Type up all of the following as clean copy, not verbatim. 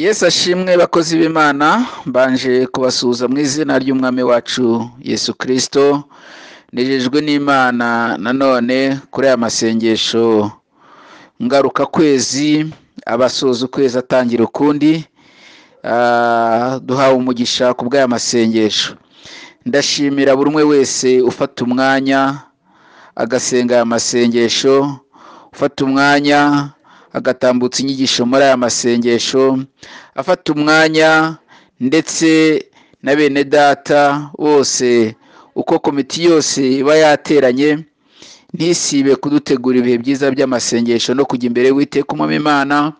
Yesu ashimwe bakozi b'Imana, mbanje kubasuhuza mu izina ry'Umwami wacu Yesu Kristo. Nejejwe n'Imana nanone kuri aya masengesho ngaruka kwezi, abasoza ukwezi atangira ukundi. Duhawe umugisha ku bw'aya masengesho. Ndashimira buri umwe wese ufata umwanya agasenga aya masengesho, ufata umwanya agatambutsa inyigisho muri aya masengesho, afata umwanya ndetse na bene data bose, uko komiti yose iba yateranye ntisibe kudutegura ibihe byiza by'amasengesho no kujya imbere y'Uwiteka Umwami Imana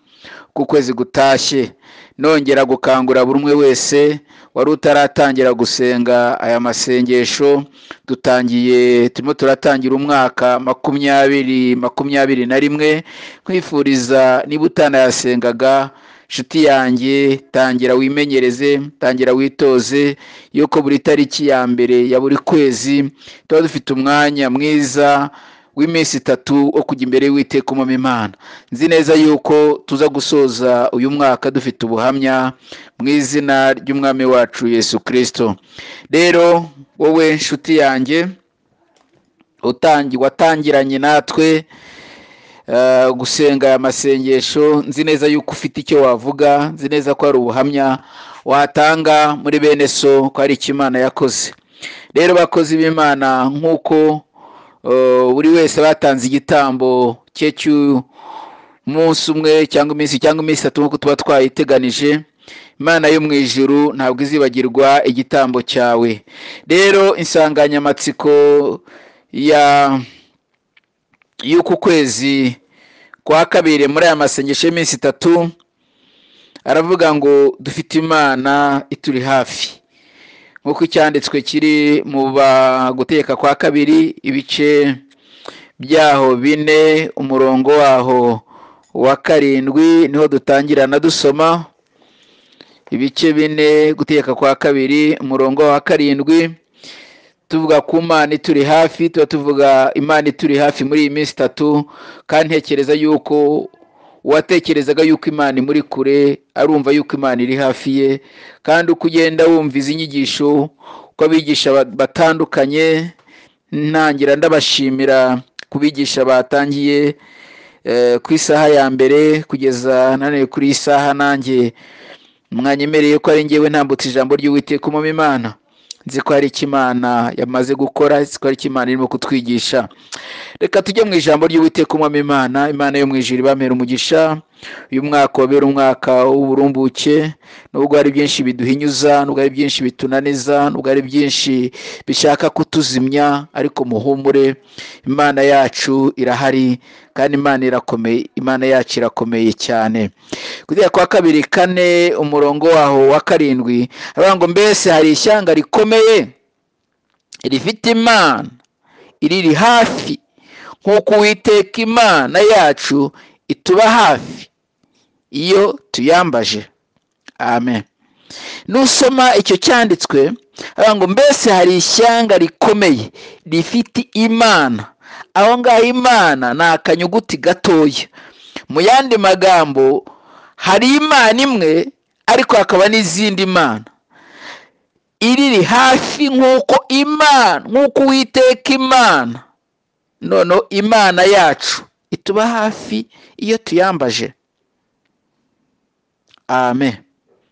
ku kwezi gutashye. Nongera gukangura buri umwe wese wari utaratangira gusenga aya masengesho. Dutangiye, turimo turatangira umwaka 2021. Nkwifuriza niba utanayasengaga, nshuti yanjye, tangira wimenyereze, tangira witoze yuko buri tariki ya mbere ya buri kwezi tuba dufite umwanya mwiza w'iminsi itatu wo kujya imbere y'Uwiteka Umwami Imana. Nzi neza yuko tuza gusoza uyu mwaka dufite ubuhamya mu izina ry'Umwami wacu Yesu Kristo. Rero wowe nshuti yanjye watangiranye natwe gusenga aya masengesho, nzi neza yuko ufite icyo wavuga, nzi neza ko hari ubuhamya watanga muri bene so ko hari icyo Imana yakoze. Rero bakozi b'Imana, nk'uko buri wese batanze igitambo cye cy'umunsi umwe cyangwa iminsi itatu nk'uko tuba twayiteganije, Imana yo mu ijuru ntabwo izibagirwa igitambo cyawe. Rero insanganyamatsiko ya y'uku kwezi kwa kabiri muri aya masengesho y'iminsi itatu aravuga ngo dufite Imana ituri hafi, nk'uko icyanditswe kiri mu Gutegeka kwa kabiri ibice byaho 4 umurongo waho wa 7 niho dutangirana dusoma. Ibice 4 Gutegeka kwa kabiri umurongo wa 7, tuvuga ku Mana ituri hafi. Tuba tuvuga Imana ituri hafi muri iyi minsi itatu, kandi ntekereza yuko uwatekerezaga yuko Imana imuri kure arumva yuko Imana iri hafi ye. Kandi uko ugenda wumva izi nyigisho uko abigisha batandukanye, ntangira ndabashimira kubigisha batangiye ku isaha ya mbere kugeza nane kuri isaha, nanjye mwanyemereye ko ari njyewe ntambutse ijambo ry'Uwiteka Umwami Imana. Nzi ko hari icyo Imana yamaze gukora, nzi ko hari icyo Imana irimo kutwigisha. Reka tujye mu ijambo ry'Uwiteka Umwami Imana. Imana yo mu ijuru ibamere umugisha. Uyu mwaka wabera umwaka w'uburumbuke, nubwo hari byinshi biduhinyuza, nubwo hari byinshi bitunaniza, nubwo hari byinshi bishaka kutuzimya, ariko muhumure, Imana yacu irahari kandi Imana irakomeye, Imana yacu irakomeye cyane. Gutegeka kwa kabiri 4 umurongo waho wa 7 aravuga ngo mbese hari ishyanga rikomeye rifite Imana iriri hafi nk'uko Uwiteka Imana yacu ituba hafi iyo tuyambaje. Amen. Nusoma icyo cyanditswe aravuga ngo mbese hari ishyanga rikomeye rifite Imana. Aho ngaho Imana ni akanyuguti gatoya. Mu yandi magambo hari Imana imwe ariko hakaba n'izindi mana iriri hafi nk'uko Imana, nk'uko Uwiteka Imana, noneho Imana yacu ituba hafi iyo tuyambaje. Amen.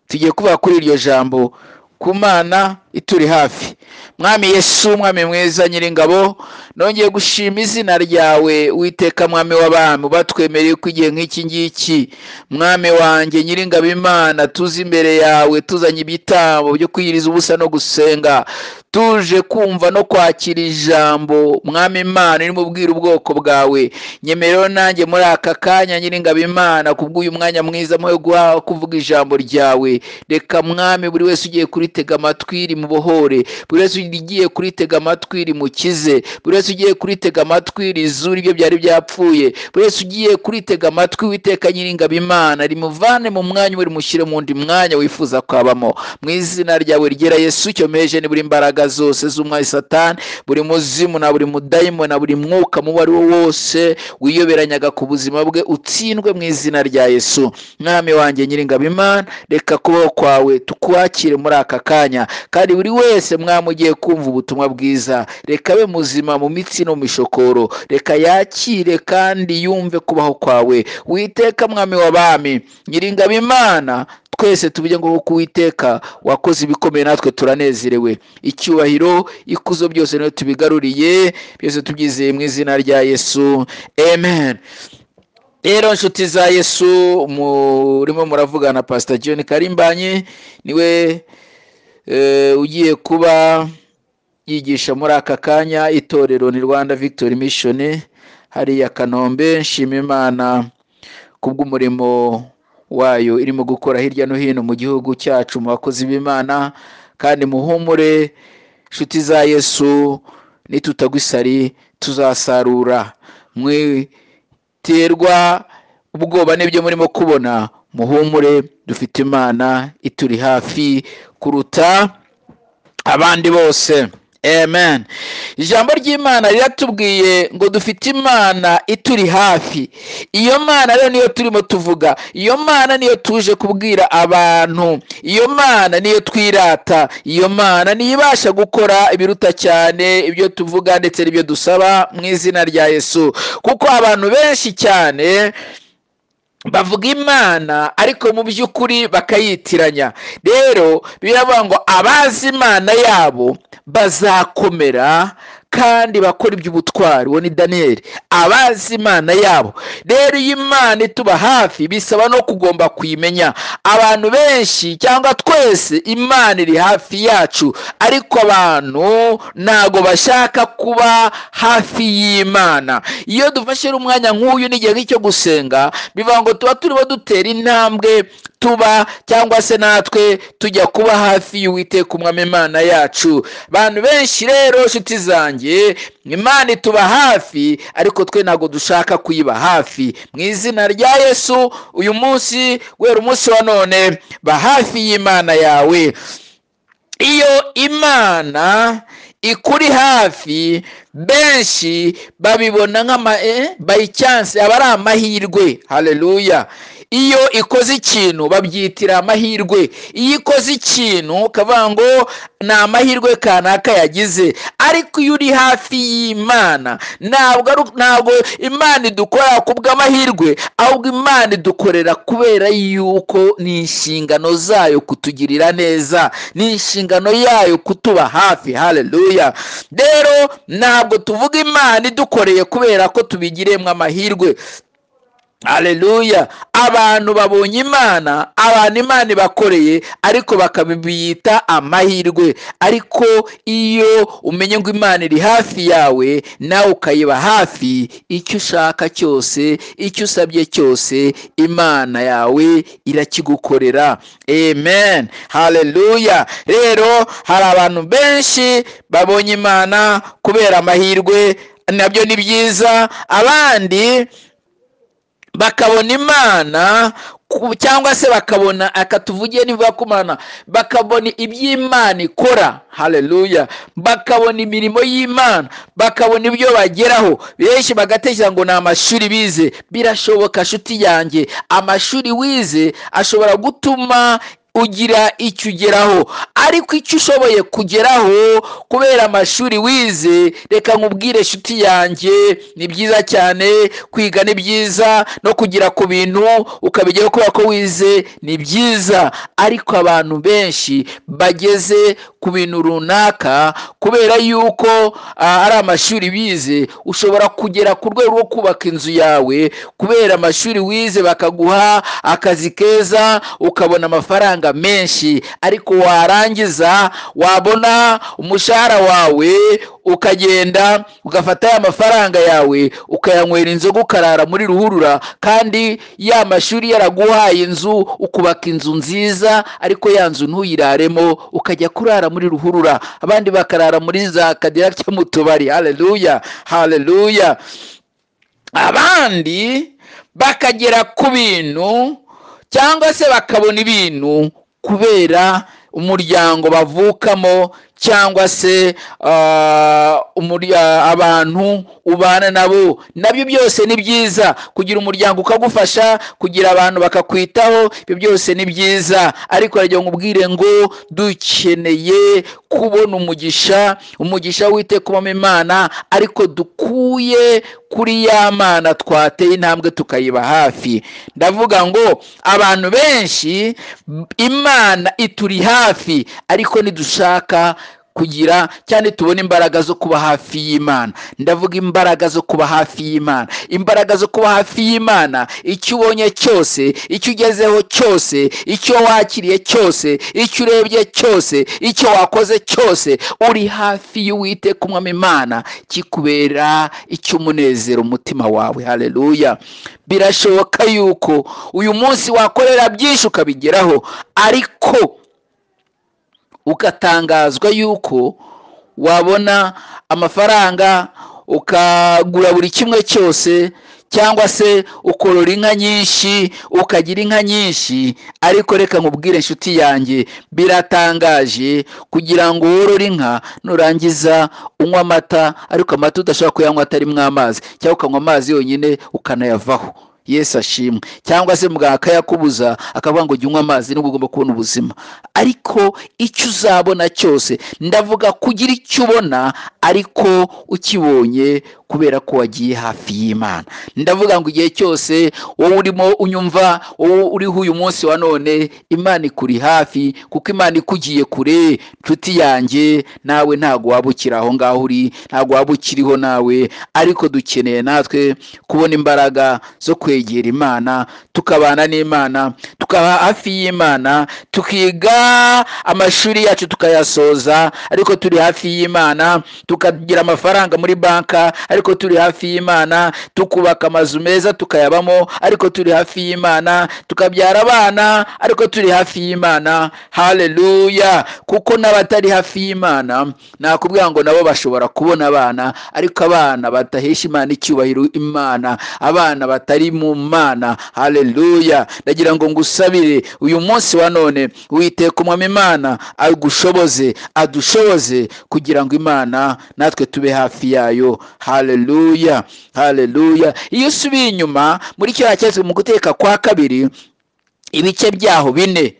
Tugiye kuvuga kuri iryo jambo, ku Mana ituri hafi. Mwami Yesu, Mwami mwiza Nyiringabo, nongeye gushima izina ryawe Uwiteka Mwami w'abami, batwemereye ko igihe nk'iki ngiki, Mwami wanjye Nyiringabo Imana, tuzi imbere yawe tuzanye ibitambo byo kwiyiriza ubusa no gusenga, tuje kumva no kwakira ijambo Mwami Imana irimo ubwira ubwoko bwawe. Nyemerera nanjye muri aka kanya Nyiringabo Imana, kubw'uyu mwanya mwiza muhe kuvuga ijambo ryawe. Reka Mwami buri wese ugiye kuritega amatwi rimubohore, buri wese ugiye kuritega amatwi rimukize, buri wese ugiye kuritega amatwi rizure ibyo byari byapfuye, buri wese ugiye kuritega amatwi Uwiteka Nyiringabo Imana rimuvane mu mwanya we rimushyire mu wundi mwanya wifuza kwabamo. Mu izina ryawe ryera Yesu, cyo meje ni buri imbaraga zose z'umwami Satani, buri muzimu na buri mudayimoni na buri mwuka mubi ari wo wose wiyoberanyaga ku buzima bwe utsindwe mu izina rya Yesu. Mwami wanjye Nyiringabo Imana, reka kubaho kwawe tukwakire muri aka kanya, kandi buri wese mwami ugiye kumva ubutumwa bwiza, reka abe muzima mu mitsi no mu mishokoro, reka yakire kandi yumve kubaho kwawe. Witeka mwami w'abami Nyiringabo Imana, twese tuvuge ngo kuko Uwiteka wakoze ibikomeye natwe turanezerewe. Icyubahiro ikuzo byose niwe tubigaruriye, byose tubyizeye mu izina rya Yesu, amen. Rero nshuti za Yesu, murimo muravugana Pastor John Karimbanye, niwe ugiye kuba yigisha muri aka kanya itorero ni Rwanda Victory Mission hariya Kanombe. Nshima Imana kubw'umurimo wayo irimo gukora hirya no hino mu gihugu cyacu mu bakozi b'Imana. Kandi muhumure nshuti za Yesu, nitutagwa isari tuzasarura. Mwiterwa ubwoba n'ibyo murimo kubona, muhumure dufite Imana ituri hafi kuruta abandi bose. Amen. Ijambo ry'Imana riratubwiye ngo dufite Imana ituri hafi. Iyo Mana rero niyo turimo tuvuga, iyo Mana niyo tuje kubwira abantu, iyo Mana niyo twirata, iyo Mana niyo ibasha gukora ibiruta cyane ibyo tuvuga ndetse n'ibyo dusaba mu izina rya Yesu. Kuko abantu benshi cyane bavuga Imana ariko mu by'ukuri bakayitiranya. Rero biravuga ngo abazi Imana yabo bazakomera kandi bakora iby'ubutwari. Uwo ni Daniel. Abazi Imana yabo. Rero iyo Imana ituba hafi bisaba no kugomba kuyimenya. Abantu benshi cyangwa twese Imana iri hafi yacu, ariko abantu ntago bashaka kuba hafi y'Imana. Iyo dufashe umwanya nk'uyu n'igihe nk'icyo gusenga, bivuga ngo tuba turimo dutera intambwe tuba cyangwa se natwe tujya kuba hafi y'Uwiteka Umwami Imana yacu. Abantu benshi rero nshuti zanjye, Imana ituba hafi ariko twe ntago dushaka kuyiba hafi. Mu izina rya Yesu, uyu munsi guhera umunsi wa none, ba hafi y'Imana yawe. Iyo Imana ikuri hafi, benshi babibona nk'ama by chance, aba ari amahirwe. Haleluya. Iyo ikoze ikintu babyitira amahirwe. Iyo ikoze ikintu ukavuga ngo ni amahirwe kanaka yagize. Ariko iyo uri hafi y'Imana, ntabwo Imana idukorera kubw'amahirwe, ahubwo Imana idukorera kubera yuko ni inshingano zayo kutugirira neza, ni inshingano yayo kutuba hafi. Haleluya. Rero ntabwo tuvuga Imana idukoreye kubera ko tubigiremo amahirwe. Haleluya. Abantu babonye Imana, abantu Imana ibakoreye, ariko bakabiyita amahirwe. Ariko iyo umenye ngo Imana iri hafi yawe, nawe ukayiba hafi, icyo ushaka cyose, icyo usabye cyose, Imana yawe irakigukorera. Amen. Haleluya. Rero hari abantu benshi babonye Imana kubera amahirwe, nabyo ni byiza. Abandi bakabona Imana cyangwa se bakabona, akatuvugiye nivuga ku Mana, bakabona iby'Imana ikora. Haleluya. Bakabona imirimo y'Imana, bakabona ibyo bageraho. Benshi bagatekereza ngo ni amashuri bize. Birashoboka nshuti yanjye, amashuri wize ashobora gutuma ugira icyo ugeraho, ariko icyo ushoboye kugeraho kubera amashuri wize, reka nkubwire nshuti yanjye, ni byiza cyane kwiga, ni byiza no kugera ku bintu ukabigeraho kubera ko wize, ni byiza. Ariko abantu benshi bageze ku bintu runaka kubera yuko ari amashuri bize, ushobora kugera ku rwego rwo kubaka inzu yawe kubera amashuri wize, bakaguha akazi keza, ukabona amafaranga amafaranga menshi, ariko warangiza wabona umushahara wawe ukagenda ugafata ya mafaranga yawe ukayanywera inzoga, ukarara muri ruhurura, kandi ya mashuri yaraguhaye inzu, ukubaka inzu nziza, ariko ya nzu ntuyiraremo, ukajya kurara muri ruhurura, abandi bakarara muri za Cadillac mu tubari. Haleluya, haleluya. Abandi bakagera ku bintu cyangwa se bakabona ibintu kubera umuryango bavukamo, cyangwa se abantu ubana nabo. Nabyo byose ni byiza, kugira umuryango ukagufasha, kugira abantu bakakwitaho, ibyo byose ni byiza. Ariko aragira ngo ubwire ngo dukeneye kubona umugisha, umugisha w'Uwiteka ubamo Imana, ariko dukuye kuri ya Mana twateye intambwe tukayiba hafi. Ndavuga ngo abantu benshi Imana ituri hafi, ariko nidushaka kugira cyane tubona imbaraga zo kuba hafi y'Imana. Ndavuga imbaraga zo kuba hafi y'Imana, imbaraga zo kuba hafi y'Imana. Icyo ubonye cyose, icyo ugezeho cyose, icyo wakiriye cyose, icyo urebye cyose, icyo wakoze cyose, uri hafi y'Uwiteka Umwami Imana, kikubera icy'umunezero umutima wawe. Haleluya. Birashoboka yuko uyu munsi wakorera byinshi ukabigeraho, ariko ugatangazwa yuko wabona amafaranga ukagura buri kimwe cyose, cyangwa se ukorora inka nyinshi, ukagira inka nyinshi. Ariko reka nkubwire inshuti yanjye, biratangaje kugira ngo worore inka nurangiza unywa amata, ariko amata udashobora kuyanywa atarimo amazi, cyangwa ukanywa amazi yonyine ukanayavaho. Yesu ashimwe. Cyangwa se muganga akayakubuza akavuga ngo jya unywa amazi nibwo ugomba kubona ubuzima. Ariko icyo uzabona cyose, ndavuga kugira icyo ubona ariko ukibonye kubera ko wagiye hafi y'Imana. Ndavuga ngo igihe cyose wowe urimo unyumva, wowe uriho uyu munsi wa none, Imana ikuri hafi, kuko Imana ikugiye kure nshuti yanjye, nawe ntago waba ukiri aho ngaho uri, ntago waba ukiriho nawe. Ariko dukeneye natwe kubona imbaraga zo kwegera Imana, tukabana n'Imana, tukaba hafi y'Imana, tukiga amashuri yacu tukayasoza ariko turi hafi y'Imana, tukagira amafaranga muri banka ariko turi hafi y'Imana, tukubaka amazu meza tukayabamo ariko turi hafi y'Imana, tukabyara abana ariko turi hafi y'Imana. Haleluya. Kuko n'abatari hafi y'Imana nakubwira ngo nabo bashobora kubona abana, ariko abana batahesha Imana icyubahiro, Imana, abana batari mu Mana. Haleluya. Ndagira ngo ngusabire uyu munsi wa none, Uwiteka Umwami Imana agushoboze, adushoboze kugira ngo Imana natwe tube hafi yayo. Haleluya, haleluya. Iyo usubiye inyuma muri kiriya cyanditswe mu Guteka kwa kabiri ibice byaho 4,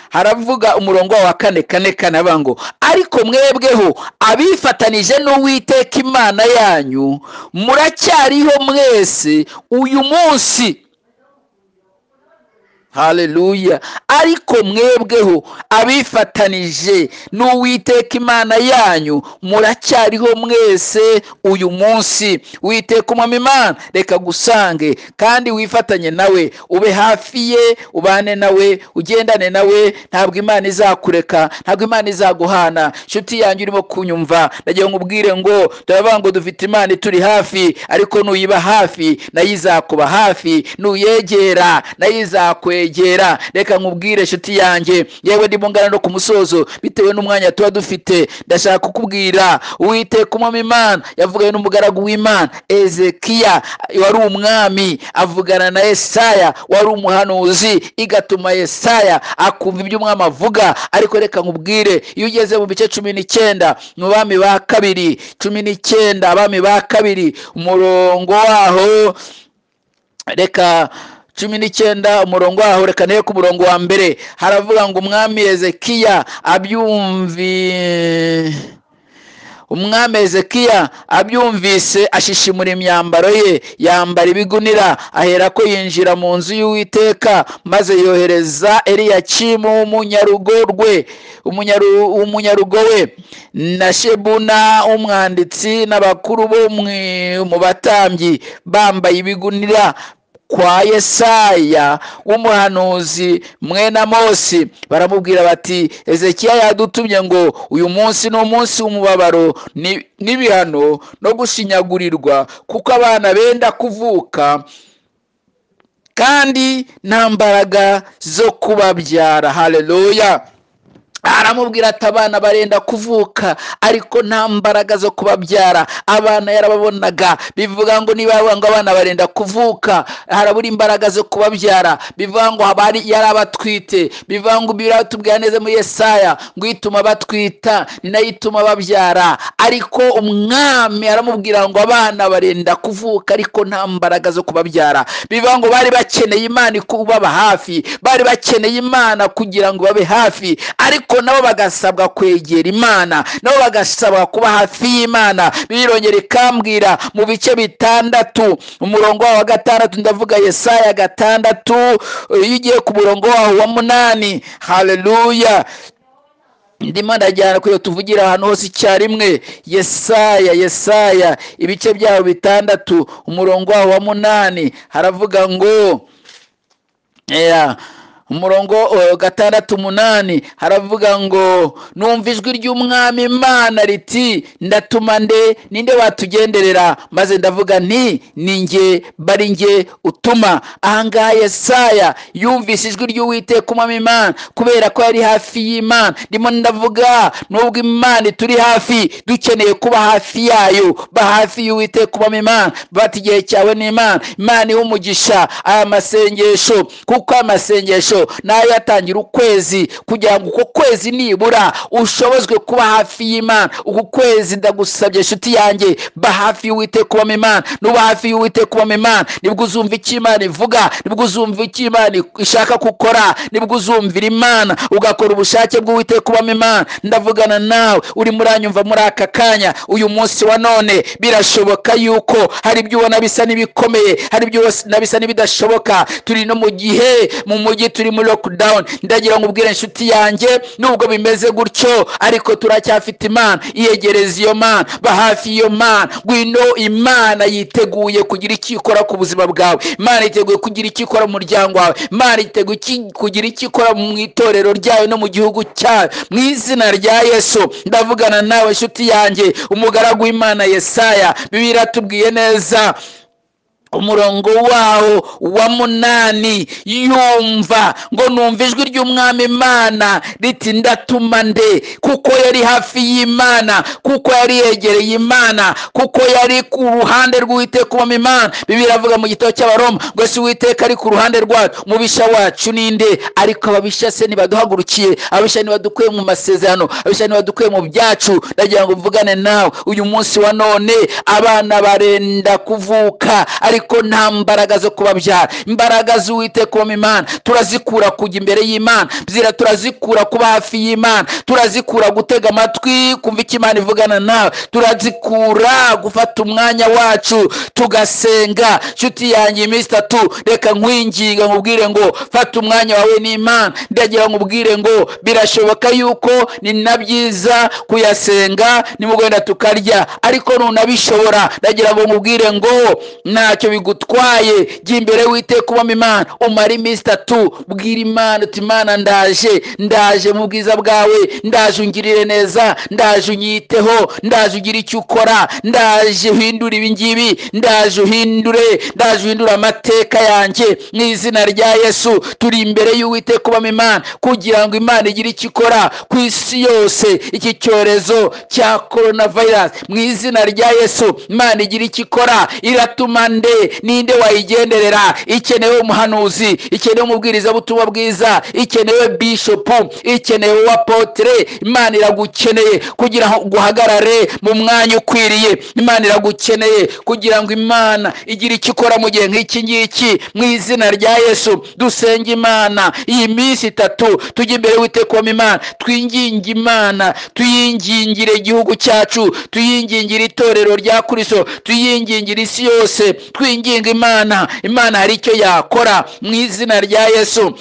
haravuga umurongo wa 4 4 4 avuga ngo ariko mwebweho abifatanije n'Uwiteka Imana yanyu muracyariho mwese uyu munsi. Haleluya. Ariko mwebweho abifatanije n'Uwiteka Imana yanyu muracyariho mwese uyu munsi. Uwiteka Umwami Imana reka gusange kandi wifatanye nawe, ube hafi ye, ubane nawe, ugendane nawe. Ntabwo Imana izakureka, ntabwo Imana izaguhana. Nshuti yanjye urimo kunyumva, ndagira ngo ubwire ngo turavuga ngo dufite Imana ituri hafi, ariko nuyiba hafi nayo izakuba hafi, nuyegera nayo izakwegera. Reka nkubwire nshuti yanjye, yewe ndimo ngana no ku musozo bitewe n'umwanya tuba dufite, ndashaka kukubwira Uwiteka Umwami Imana yavuganye n'umugaragu w'Imana Ezekiya wari umwami, avugana na Yesaya wari umuhanuzi, igatuma Yesaya akumva ibyo umwami avuga. Ariko reka nkubwire, iyo ugeze mu bice 19 mu bami ba kabiri 19, abami ba kabiri umurongo waho, reka 19 umurongo waho, reka neye ku murongo wa mbere, haravuga ngo umwami Ezekiya abyumvise ashishimura imyambaro ye, yambara ibigunira, aherako yinjira mu nzu y'Uwiteka, maze yohereza Eliyakimu umunyarugo we na Shebuna umwanditsi n'abakuru bo mu batambyi bambaye ibigunira kwa Yesaya w'umuhanuzi mwene Amosi. Baramubwira bati Hezekiya yadutumye ngo uyu munsi ni umunsi w'umubabaro n'ibihano no gushinyagurirwa, kuko abana benda kuvuka kandi nta mbaraga zo kubabyara. Haleluya. Aramubwira ati abana barenda kuvuka ariko nta mbaraga zo kubabyara. Abana yarababonaga, bivuga ngo niba ngo abana barenda kuvuka harabura imbaraga zo kubabyara, bivuga ngo abari yarabatwite, bivuga ngo biratubwira neza muri Yesaya ngo ituma batwita ni nayo ituma babyara. Ariko umwami aramubwira ngo abana barenda kuvuka ariko nta mbaraga zo kubabyara. Bivuga ngo bari bakeneye Imana kubaba hafi, bari bakeneye Imana kugira ngo babe hafi, ariko nabo bagasabwa kwegera Imana, nabo bagasabwa kuba hafi y'Imana. Birongera ikambwira mu bice 6 umurongo wa 6, ndavuga Yesaya 6, iyo ugiye ku murongo waho wa 8. Haleluya. Ndimo ndajyana kuyo tuvugira ahantu hose icyarimwe. Yesaya ibice byaho 6 umurongo waho wa 8 haravuga ngo umurongo 6 8 haravuga ngo numva ijwi ry'umwami Imana riti ndatuma nde, ninde watugenderera? Maze ndavuga nti ninjye, bari nge utuma. Ahangaha Yesaya yumvise ijwi ry'Uwiteka umwami Imana kubera ko yari hafi y'Imana. Ndimo ndavuga nubwo Imana turi hafi, dukeneye kuba hafi yayo, ba hafi y'Uwiteka umwami Imana. Bati igihe cyawe ni Imana. Imana iha umugisha aya masengesho, kuko amasengesho nayo yatangira ukwezi kugira ngo uko kwezi nibura ushobozwe kuba hafi y'Imana. Uku kwezi ndagusabye inshuti yanjye, ba hafi y'Uwiteka ubamo Imana. Nuba hafi y'Uwiteka ubamo Imana, nibwo uzumva icyo Imana ivuga, nibwo uzumva icyo Imana ishaka gukora, nibwo uzumvira Imana ugakora ubushake bw'Uwiteka ubamo Imana. Ndavugana nawe uri muranyumva muri aka kanya, uyu munsi wa none birashoboka yuko hari ibyo ubona bisa n'ibikomeye, hari ibyo ubona bisa n'ibidashoboka. Turi no mu gihe mu mujyi turi muri lockdown. Ndagira ngo ubwire inshuti yanjye, nubwo bimeze gutyo ariko turacyafite Imana. Iyegereza iyo Mana, ba hafi iyo Mana. Ngwino, Imana yiteguye kugira icyo ikora ku buzima bwawe. Imana yiteguye kugira icyo ikora mu muryango wawe. Imana yiteguye kugira icyo ikora mu itorero ryayo no mu gihugu cyayo. Mu izina rya Yesu ndavugana nawe inshuti yanjye, umugaragu w'Imana Yesaya. Bibiliya iratubwiye neza umurongo wawo wa 8, yumva ngo numva ijwi ry'umwami Imana riti ndatuma nde, kuko yari hafi y'Imana, kuko yari yegereye Imana, kuko yari ku ruhande rw'Uwiteka ubamo Imana. Bibiliya iravuga mu gitabo cy'Abaroma ngo si Uwiteka ari ku ruhande rwacu, umubisha wacu ninde? Ariko ababisha se ntibaduhagurukiye, ababisha ntibadukuye mu masezerano, ababisha ntibadukuye mu byacu. Ndagira ngo mvugane nawe uyu munsi wa none, abana barenda kuvuka ariko nta mbaraga zo kubabyara. Imbaraga z'Uwiteka ubamo Imana turazikura kujya imbere y'Imana, turazikura kuba hafi y'Imana, turazikura gutega amatwi kumva icyo Imana ivugana nawe, turazikura gufata umwanya wacu tugasenga. Nshuti yanjye, iminsi 3 reka nkwinginga nkubwire ngo fata umwanya wawe n'Imana. Ndagira nkubwire ngo birashoboka yuko ni na byiza kuyasenga nimugenda tukarya, ariko nunabishobora ndagira ngo nkubwire ngo ntacyo bigutwaye. Jya imbere w'Uwiteka ubamo Imana, umara iminsi 3, bwira Imana uti Imana ndaje, ndaje mu bwiza bwawe, ndaje ungirire neza, ndaje unyiteho, ndaje ugire icyo ukora, ndaje uhindure ibi ngibi, ndaje uhindure, ndaje uhindure amateka yanjye. Mu izina rya Yesu turi imbere y'Uwiteka ubamo Imana kugira ngo Imana igire icyo ikora ku isi yose, iki cyorezo cya coronavirus. Mu izina rya Yesu Imana igire icyo ikora. Iratuma nde? Ninde wayigenderera? Ikenewe umuhanuzi, ikenewe umubwirizabutumwa bwiza, ikenewe bishop, ikenewe apotre. Imana iragukeneye kugira ngo uhagarare mu mwanya ukwiriye. Imana iragukeneye kugira ngo Imana igire icyo ikora mu gihe nk'iki ngiki. Mu izina rya Yesu dusenge Imana iyi minsi 3, tujye imbere y'Uwiteka ubamo Imana, twinginge Imana, tuyingingire igihugu cyacu, tuyingingire itorero rya Kristo, tuyingingire isi yose, twinginga Imana. Imana hari icyo yakora mu izina rya Yesu.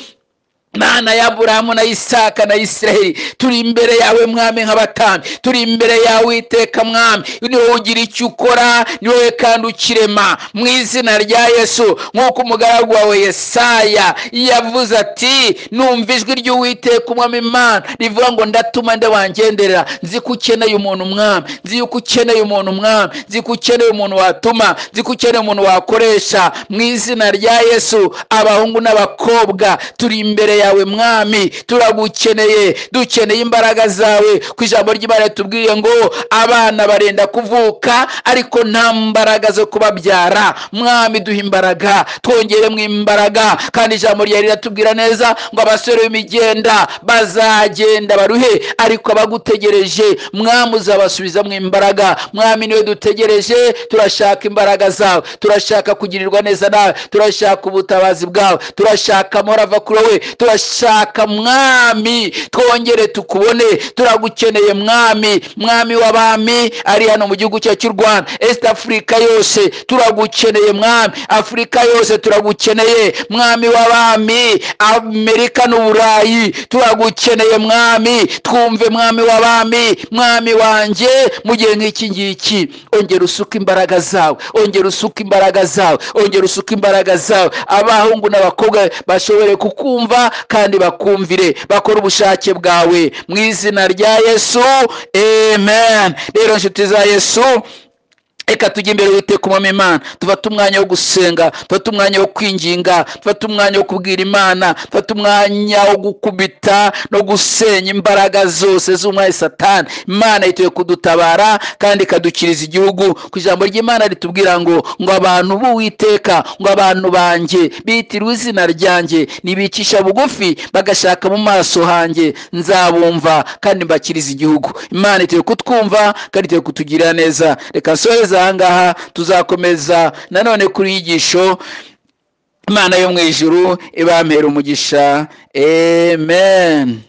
Mana ya Aburahamu na Isaka na Isiraheli, turi imbere yawe mwami nk'abatambyi, turi imbere yawe iteka mwami, ni wowe ugira icyo ukora, ni wowe kandi ukirema mu izina rya Yesu. Nk'uko umugaragu wawe Yesaya yavuze ati numva ijwi ry'Uwiteka umwami Imana rivuga ngo ndatuma nde wangenderera. Nzi ko ukeneye umuntu mwami, nzi yuko ukeneye umuntu mwami, nzi ko ukeneye umuntu watuma, nzi ko ukeneye umuntu wakoresha mu izina rya Yesu. Abahungu n'abakobwa turi imbere yawe mwami, turagukeneye, dukeneye imbaraga zawe. Ku ijambo ry'Imana ritubwiye ngo abana barenda kuvuka ariko nta mbaraga zo kubabyara. Mwami duha imbaraga, twongeremo imbaraga. Kandi ijambo ryawe riratubwira neza ngo abasore b'imigenda bazagenda baruhe, ariko abagutegereje mwami uzabasubizamo imbaraga. Mwami niwe dutegereje, turashaka imbaraga zawe, turashaka kugirirwa neza nawe, turashaka ubutabazi bwawe, turashaka amahoro ava kuri wowe, turashaka mwami twongere tukubone, turagukeneye mwami, mwami w'abami ari hano mu gihugu cyacu cy'u Rwanda, East Africa yose turagukeneye mwami, Afurika yose turagukeneye mwami w'abami, Amerika n'Uburayi turagukeneye mwami, twumve mwami w'abami, mwami wanjye mu gihe nk'iki ngiki. Ongera usuke imbaraga zawe, ongera usuke imbaraga zawe, ongera usuke imbaraga zawe, abahungu n'abakobwa bashobore kukumva kandi bakumvire, bakora ubushake bwawe mu izina rya Yesu, amen. Rero nshuti za Yesu, reka tujye imbere y'Uwiteka umwami Imana, tufate umwanya wo gusenga, tufate umwanya wo kwinginga, tufate umwanya wo kubwira Imana, tufate umwanya wo gukubita no gusenya imbaraga zose z'umwanzi Satani. Imana yiteguye kudutabara kandi ikadukiriza igihugu. Ku ijambo ry'Imana ritubwira ngo abantu b'Uwiteka, ngo abantu banjye bitirwe izina ryanjye, nibicisha bugufi bagashaka mu maso hanjye, nzabumva kandi mbakiriza igihugu. Imana yiteguye kutwumva kandi yiteguye kutugirira neza. Reka nsoheze ahangaha, tuzakomeza nanone kuri inyigisho. Imana yo mu ijuru ibampera umugisha, amen.